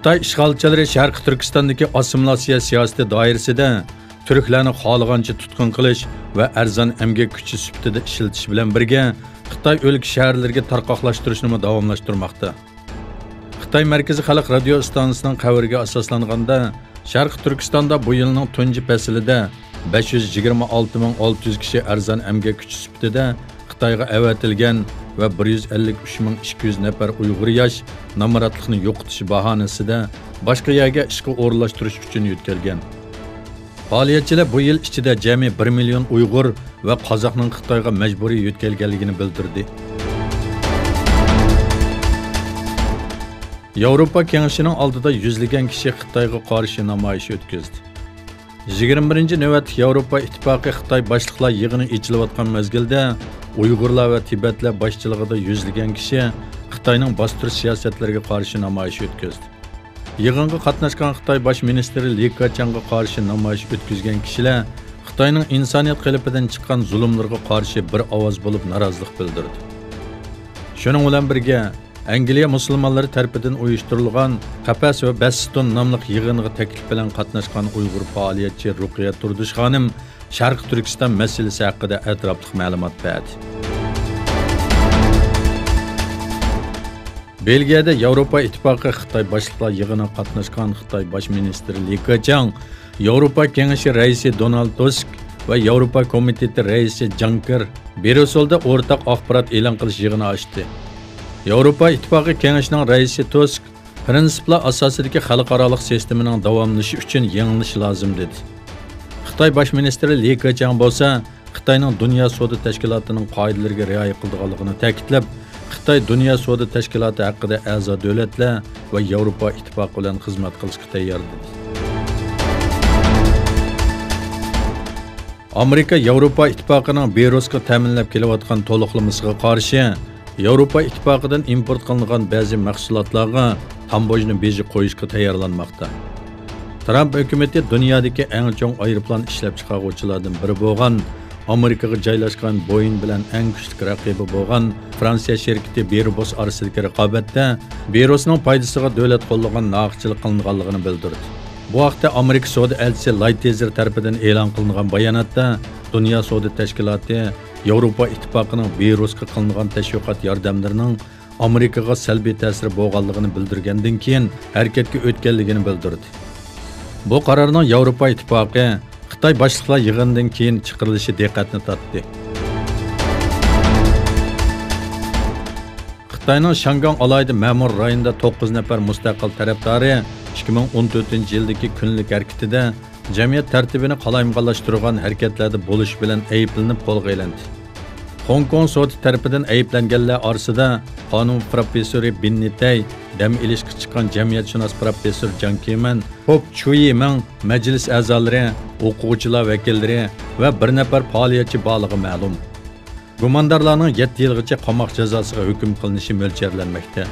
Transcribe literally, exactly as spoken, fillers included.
خىتاي ئىشغالچىلىرى شەرقىي تۈركىستاندىكى ئاسسىمىلياتسىيە سىياسىتى دائىرىسىدە تۈركلەرنى خالىغانچە تۇتقۇن قىلىش ۋە ئەرزان ئەمگەك كۈچى سۈپىتىدە ئىشلىتىش بىلەن بىرگە، خىتاي ئۆلكە شەھەرلىرىگە تارقاقلاشتۇرۇشنىمۇ داۋاملاشتۇرماقتا. خىتاي مەركىزىي خەلق رادىيو ئىستانسىسىنىڭ خەۋىرىگە ئاساسلانغاندا، شەرقىي تۈركىستاندا بۇ يىلنىڭ تۇنجى پەسلىدە بەش يۈز يىگىرمە ئالتە مىڭ ئالتە يۈز كىشى ئەرزان ئەمگەك كۈچى سۈپىتىدە خىتايغا ئەۋەتىلگەن ۋە بىر يۈز ئەللىك ئۈچ مىڭ ئىككى يۈز نەپەر ئۇيغۇر ياش نامراتلىقنى يوقىتىش باھانىسىدە باشقا يەرگە ئىشقا ئورۇنلاشتۇرۇش ئۈچۈن يۆتكەلگەن. پائالىيەتچىلەر بۇ يىل ئىچىدە جەمئىي بىر مىليون ئۇيغۇر ۋە قازاقنىڭ خىتايغا مەجبۇرىي يۆتكەلگەنلىكىنى بىلدۈردى. ياۋروپا كېڭىشىنىڭ ئالدىدا يۈزلىگەن كىشى خىتايغا قارشى نامايىش ئۆتكۈزدى. يىگىرمە بىرىنچى نۆۋەتلىك ياۋروپا ئىتتىپاقى خىتاي باشلىقلار يىغىنى ئېچىلىۋاتقان مەزگىلدە، ئۇيغۇرلار ۋە تىبەتلەر باشچىلىقىدا يۈزلىگەن كىشى خىتاينىڭ باستۇرۇش سىياسەتلىرىگە قارشى نامايىش ئۆتكۈزدى. يىغىنغا قاتناشقان خىتاي باش مىنىستىرى لى كېچياڭغا قارشى نامايىش ئۆتكۈزگەن كىشىلەر خىتاينىڭ ئىنسانىيەت قېلىپىدىن چىققان زۇلۇملىرىغا قارشى بىر ئاۋاز بولۇپ نارازىلىق بىلدۈردى. شۇنىڭ بىلەن بىرگە، ئەنگلىيە مۇسۇلمانلىرى تەرىپىدىن ئۇيۇشتۇرۇلغان قەپەس ۋە بەستون ناملىق يىغىنغا تەكلىپ بىلەن قاتناشقان ئۇيغۇر پائالىيەتچى رۇقىيە تۇردۇش خانىم شەرقىي تۈركىستان مەسىلىسى ھەققىدە ئەتراپلىق مەلۇمات بەردى. بېلگىيەدە ياۋروپا ئىتتىپاقى خىتاي باشلىقلار يىغىنىغا قاتناشقان خىتاي باش مىنىستىرى لى كېچياڭ، ياۋروپا كېڭىشى رەئىسى دونالد تۇسك ۋە ياۋروپا كومىتېتى رەئىسى جانكېر بريۇسسېلدا ئورتاق ئاخبارات ئېلان قىلىش يىغىنى ئاچتى. ياۋروپا ئىتتىپاقى كېڭىشىنىڭ رەئىسى تۇسك پىرىنسىپلار ئاساسىدىكى خەلقئارالىق سىستېمىنىڭ داۋاملىشىشى ئۈچۈن يېڭىلىش لازىم، دېدى. خىتاي باش مىنىستىرى لى كېچياڭ بولسا خىتاينىڭ دۇنيا سودا تەشكىلاتىنىڭ قائىدىلىرىگە رىئايە قىلىدىغانلىقىنى تەكىتلەپ، خىتاي دۇنيا سودا تەشكىلاتى ھەققىدە ئەزا دۆلەتلەر ۋە ياۋروپا ئىتتىپاقى بىلەن خىزمەت قىلىشقا تەييار، دېدى. ئامېرىكا ياۋروپا ئىتتىپاقىنىڭ بېروسقا تەمىنلەپ كېلىۋاتقان تولۇقلىمىسىغا قارشى، ياۋروپا ئىتتىپاقىدىن ئىمپورت قىلىنغان بەزى مەھسۇلاتلارغا تامبوژنا بېجى قويۇشقا تەييارلانماقتا. ترامپ ھۆكۈمىتى دۇنيادىكى ئەڭ چوڭ ئايروپىلان ئىشلەپچىقارغۇچىلاردىن بىرى بولغان، ئامېرىكىغا جايلاشقان بويىڭ بىلەن ئەڭ كۈچلۈك رەقىبى بولغان فرانسىيە شىركىتى بېربوس ئارىسىدىكى رىقابەتتە بېروسنىڭ پايدىسىغا دۆلەت قوللىغان ناھەقچىلىك قىلىنغانلىقىنى بىلدۈردى. بۇ ھەقتە ئامېرىكا سودا ئەلچىسى لايتىزېر تەرىپىدىن ئېلان قىلىنغان باياناتتا، دۇنيا سودا تەشكىلاتى ياۋروپا ئىتتىپاقىنىڭ بېروسقا قىلىنغان تەشۋىقات ياردەملىرىنىڭ ئامېرىكىغا سەلبىي تەسىرى بولغانلىقىنى بىلدۈرگەندىن كېيىن ھەرىكەتكە ئۆتكەنلىكىنى بىلدۈردى. بۇ قارارنىڭ ياۋروپا ئىتتىپاقى خىتاي باشلىقلار يىغىنىدىن كېيىن چىقىرىلىشى دىققەتنى تارتتى. خىتاينىڭ شياڭگاڭ ئالاھىدە مەمۇرىي رايونىدا توققۇز نەپەر مۇستەقىل تەرەپدارى ئىككى مىڭ ئون تۆتىنچى يىلدىكى كۈنلۈك ھەرىكىتىدە جەمئىيەت تەرتىپىنى قالايمىقانلاشتۇرغان ھەرىكەتلەردە بولۇش بىلەن ئەيىبلىنىپ قولغا ئېلىندى. خوڭكوڭ سوتى تەرىپىدىن ئەيىبلەنگەنلەر ئارىسىدا قانۇن پروفېسسورى بىن نىتەي، دەم ئېلىشقا چىققان جەمئىيەتشۇناس پروفېسسور جاڭ كىمەن، پوپ چۈيىمىڭ، مەجلىس ئەزالىرى، ئوقۇغۇچىلار ۋەكىللىرى ۋە بىر نەپەر پائالىيەتچى بارلىقى مەلۇم. گۇماندارلارنىڭ يەتتە يىلغىچە قاماق جازاسىغا ھۆكۈم قىلىنىشى مۆلچەرلەنمەكتە.